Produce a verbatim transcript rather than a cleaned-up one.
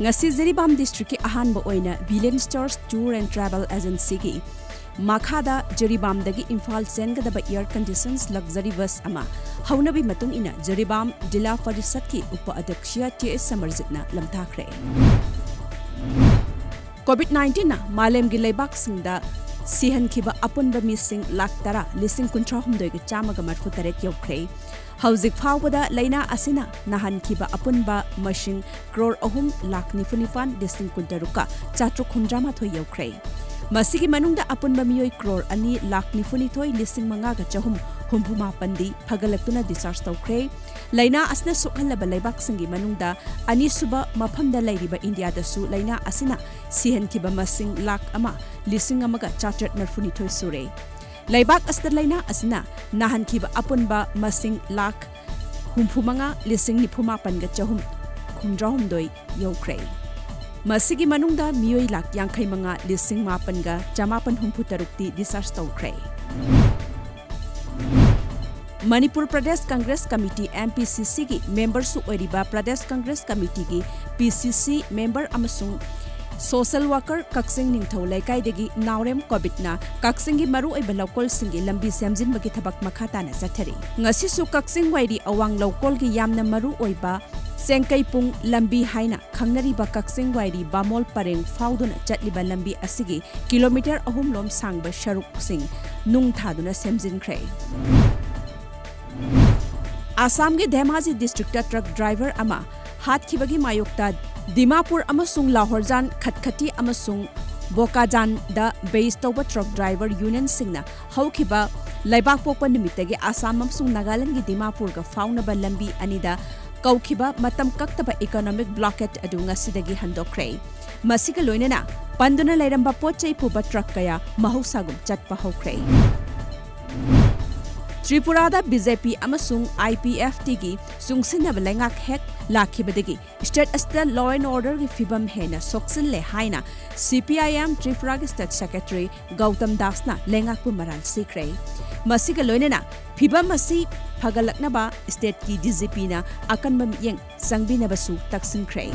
ꯉꯁꯤ ꯖꯤꯔꯤꯕꯥꯝ ꯗꯤꯁꯇ꯭ꯔꯤꯛꯀꯤ ꯑꯍꯥꯟꯕ ꯑꯣꯏꯅ ꯕꯤꯂꯤꯌꯟ ꯁ꯭ꯇꯣꯔꯁ ꯇꯨꯔ ꯑꯦꯟ ꯇ꯭ꯔꯥꯚꯦꯜ ꯑꯦꯖꯦꯟꯁꯤꯒꯤ ꯃꯈꯥꯗ ꯖꯤꯔꯤꯕꯥꯝꯗꯒꯤ ꯏꯝꯐꯥꯜ ꯆꯦꯟꯒꯗꯕ ꯑꯦꯌꯔ ꯀꯟꯗꯤꯁꯟꯁ ꯂꯛꯖꯔꯤ ꯕꯁ ꯑꯃ ꯍꯧꯅꯕꯤ ꯃꯇꯨꯡ ꯏꯟꯅ ꯖꯤꯔꯤꯕꯥꯝ ꯖꯤꯂꯥ ꯄꯔꯤꯁꯠꯀꯤ ꯎꯄ ꯑꯗ꯭ꯌꯛꯁ ꯇꯤ ꯑꯦꯁ ꯁꯃꯔꯖꯤꯠꯅ ꯂꯝꯊꯥꯈ꯭ꯔꯦ꯫ ꯀꯣꯚꯤꯗ ꯅꯥꯏꯟꯇꯤꯟꯅ ꯃꯥꯂꯦꯝꯒꯤ ꯂꯩꯕꯥꯛꯁꯤꯡꯗ ꯁꯤꯍꯟꯈꯤꯕ ꯑꯄꯨꯟꯕ ꯃꯤꯁꯤꯡ ꯂꯥꯈ ꯇꯔꯥ, ꯂꯤꯁꯤꯡ ꯀꯨꯟꯊ꯭ꯔꯥ ꯍꯨꯝꯗꯣꯏꯒ ꯆꯥꯝꯃꯒ ꯃꯔꯤꯐꯨ ꯇꯔꯦꯠ ꯌꯧꯈ꯭ꯔꯦ꯫ ꯍꯧꯖꯤꯛ ꯐꯥꯎꯕꯗ ꯂꯥꯏꯅꯥ ꯑꯁꯤꯅ ꯅꯥꯍꯟꯈꯤꯕ ꯑꯄꯨꯟꯕ ꯃꯁꯤꯡ ꯀ꯭ꯔꯣꯔ ꯑꯍꯨꯝ ꯂꯥꯈ ꯅꯤꯐꯨ ꯅꯤꯄꯥꯟ ꯂꯤꯁꯤꯡ ꯀꯨꯟꯇꯔꯨꯛꯀ ꯆꯥꯇ꯭ꯔꯨꯛ ꯍꯨꯝꯗ꯭ꯔꯥ ꯃꯥꯊꯣꯏ ꯌꯧꯈ꯭ꯔꯦ꯫ ꯃꯁꯤꯒꯤ ꯃꯅꯨꯡꯗ ꯑꯄꯨꯟꯕ ꯃꯤꯑꯣꯏ ꯀ꯭ꯔꯣꯔ ꯑꯅꯤ ꯂꯥꯈ ꯅꯤꯐꯨ ꯅꯤꯊꯣꯏ ꯂꯤꯁꯤꯡ ꯃꯉꯥꯒ ꯆꯍꯨꯝ ꯍꯨꯝꯐꯨ ꯃꯥꯄꯟꯗꯤ ꯐꯒꯠꯂꯛꯇꯨꯅ ꯗꯤꯁꯆꯥꯔꯖ ꯇꯧꯈ꯭ꯔꯦ꯫ ꯂꯥꯏꯅꯥ ꯑꯁꯤꯅ ꯁꯣꯛꯍꯜꯂꯕ ꯂꯩꯕꯥꯛꯁꯤꯡꯒꯤ ꯃꯅꯨꯡꯗ ꯑꯅꯤꯁꯨꯕ ꯃꯐꯝꯗ ꯂꯩꯔꯤꯕ ꯏꯟꯗꯤꯌꯥꯗꯁꯨ ꯂꯥꯏꯅꯥ ꯑꯁꯤꯅ ꯁꯤꯍꯟꯈꯤꯕ ꯃꯁꯤꯡ ꯂꯥꯈ ꯑꯃ ꯂꯤꯁꯤꯡ ꯑꯃꯒ ꯆꯥꯇ꯭ꯔꯦꯠ ꯃꯔꯤꯐꯨ ꯅꯤꯊꯣꯏ ꯁꯨꯔꯦ꯫ ꯂꯩꯕꯥꯛ ꯑꯁꯤꯗ ꯂꯥꯏꯅꯥ ꯑꯁꯤꯅ ꯅꯥꯍꯟꯈꯤꯕ ꯑꯄꯨꯟꯕ ꯃꯁꯤꯡ ꯂꯥꯈ ꯍꯨꯝꯐꯨ ꯃꯉꯥ ꯂꯤꯁꯤꯡ ꯅꯤꯐꯨ ꯃꯥꯄꯟꯒ ꯆꯍꯨꯝ ꯍꯨꯝꯗ꯭ꯔꯥ ꯍꯨꯝꯗꯣꯏ ꯌꯧꯈ꯭ꯔꯦ꯫ ꯃꯁꯤꯒꯤ ꯃꯅꯨꯡꯗ ꯃꯤꯑꯣꯏ ꯂꯥꯈ ꯌꯥꯡꯈꯩ ꯃꯉꯥ ꯂꯤꯁꯤꯡ ꯃꯥꯄꯟꯒ ꯆꯃꯥꯄꯟ ꯍꯨꯝꯐꯨ ꯇꯔꯨꯛꯇꯤ ꯗꯤꯁꯆꯥꯔꯖ ꯇꯧꯈ꯭ꯔꯦ꯫ Manipur Pradesh Congress committee, M P ꯁꯤ ꯁꯤꯒꯤ ꯃꯦꯝꯕꯔꯁꯨ ꯑꯣꯏꯔꯤꯕ ꯄ꯭ꯔꯗꯦꯁ ꯀꯪꯒ꯭ꯔꯦꯁ ꯀꯃꯤꯇꯤꯒꯤ ꯄꯤ ꯁꯤ ꯁꯤ ꯃꯦꯝꯕꯔ ꯑꯃꯁꯨꯡ ꯁꯣꯁꯦꯜ ꯋꯥꯀꯔ ꯀꯛꯆꯤꯡ ꯅꯤꯡꯊꯧ ꯂꯩꯀꯥꯏꯗꯒꯤ ꯅꯥꯎꯔꯦꯝ ꯀꯣꯕꯤꯠꯅ ꯀꯛꯆꯤꯡꯒꯤ ꯃꯔꯨꯑꯣꯏꯕ ꯂꯧꯀꯣꯜꯁꯤꯡꯒꯤ ꯂꯝꯕꯤ ꯁꯦꯝꯖꯤꯟꯕꯒꯤ ꯊꯕꯛ ꯃꯈꯥ ꯇꯥꯅ ꯆꯠꯊꯔꯤ꯫ ꯉꯁꯤꯁꯨ ꯀꯛꯆꯤꯡ ꯋꯥꯏꯔꯤ ꯑꯋꯥꯡ ꯂꯧꯀꯣꯜꯒꯤ ꯌꯥꯝꯅ ꯃꯔꯨꯑꯣꯏꯕ ꯆꯦꯡꯀꯩꯄꯨꯡ ꯂꯝꯕꯤ ꯍꯥꯏꯅ ꯈꯪꯅꯔꯤꯕ ꯀꯛꯆꯤꯡ ꯋꯥꯏꯔꯤ ꯕꯥꯃꯣꯜ ꯄꯔꯦꯡ ꯐꯥꯎꯗꯨꯅ ꯆꯠꯂꯤꯕ ꯂꯝꯕꯤ ꯑꯁꯤꯒꯤ ꯀꯤꯂꯣꯃꯤꯇꯔ ꯑꯍꯨꯝ ꯂꯣꯝ ꯁꯥꯡꯕ ꯁꯔꯨꯛꯁꯤꯡ ꯅꯨꯡ ꯊꯥꯗꯨꯅ ꯁꯦꯝꯖꯤꯟꯈ꯭ꯔꯦ꯫ ꯑꯁꯥꯝꯒꯤ ꯙꯦꯃꯥꯖꯤ ꯗꯤꯁꯇ꯭ꯔꯤꯛꯇ ꯇ꯭ꯔꯛ ꯗ꯭ꯔꯥꯏꯚꯔ ꯑꯃ ꯍꯥꯠꯈꯤꯕꯒꯤ ꯃꯥꯌꯣꯛꯇ ꯗꯤꯃꯥꯄꯨꯔ ꯑꯃꯁꯨꯡ ꯂꯥꯍꯣꯔꯖꯥꯟ ꯈꯠꯈꯇꯤ ꯑꯃꯁꯨꯡ ꯕꯣꯀꯥꯖꯥꯟꯗ ꯕꯦꯁ ꯇꯧꯕ ꯇ꯭ꯔꯛ ꯗ꯭ꯔꯥꯏꯚꯔ ꯌꯨꯅꯤꯌꯟꯁꯤꯡꯅ ꯍꯧꯈꯤꯕ ꯂꯩꯕꯥꯛꯄꯣꯛꯄ ꯅꯨꯃꯤꯠꯇꯒꯤ ꯑꯁꯥꯝ ꯑꯃꯁꯨꯡ ꯅꯥꯒꯥꯂꯦꯟꯗꯒꯤ ꯗꯤꯃꯥꯄꯨꯔꯒ ꯐꯥꯎꯅꯕ ꯂꯝꯕꯤ ꯑꯅꯤꯗ ꯀꯧꯈꯤꯕ ꯃꯇꯝ ꯀꯛꯇꯕ ꯏꯀꯣꯅꯣꯃꯤꯛ ꯕ꯭ꯂꯣꯀꯦꯠ ꯑꯗꯨ ꯉꯁꯤꯗꯒꯤ ꯍꯟꯗꯣꯛꯈ꯭ꯔꯦ꯫ ꯃꯁꯤꯒ ꯂꯣꯏꯅꯅ ꯄꯟꯗꯨꯅ ꯂꯩꯔꯝꯕ ꯄꯣꯠ ꯆꯩ ꯄꯨꯕ ꯇ꯭ꯔꯛ ꯀꯌꯥ ꯃꯍꯧꯁꯥꯒꯨꯝ ꯆꯠꯄ ꯍꯧꯈ꯭ꯔꯦ꯫ ꯇ꯭ꯔꯤꯄꯨꯔꯥꯗ ꯕꯤ ꯖꯦ ꯄꯤ ꯑꯃꯁꯨꯡ ꯑꯥꯏ ꯄꯤ ꯑꯦꯐ ꯇꯤꯒꯤ ꯆꯨꯡꯁꯤꯟꯅꯕ ꯂꯩꯉꯥꯛ ꯍꯦꯛ ꯂꯥꯛꯈꯤꯕꯗꯒꯤ ꯁ꯭ꯇꯦꯠ ꯑꯁꯤꯗ law and orderꯒꯤ ꯐꯤꯕꯝ ꯍꯦꯟꯅ ꯁꯣꯛꯆꯤꯜꯂꯦ ꯍꯥꯏꯅ ꯁꯤ ꯄꯤ ꯑꯥꯏ ꯑꯦꯝ ꯇ꯭ꯔꯤꯄꯨꯔꯥꯒꯤ ꯁ꯭ꯇꯦꯠ ꯁꯦꯀ꯭ꯔꯦꯇꯔꯤ ꯒꯧꯇꯝ ꯗꯥꯁꯅ ꯂꯩꯉꯥꯛꯄꯨ ꯃꯔꯥꯜ ꯁꯤꯈ꯭ꯔꯦ꯫ ꯃꯁꯤꯒ ꯂꯣꯏꯅꯅ ꯐꯤꯕꯝ ꯑꯁꯤ ꯐꯒꯠꯂꯛꯅꯕ ꯁ꯭ꯇꯦꯠꯀꯤ ꯗꯤ ꯖꯤ ꯄꯤꯅ ꯑꯀꯟꯕ ꯃꯤꯠꯌꯦꯡ ꯆꯪꯕꯤꯅꯕꯁꯨ ꯇꯛꯁꯤꯟꯈ꯭ꯔꯦ꯫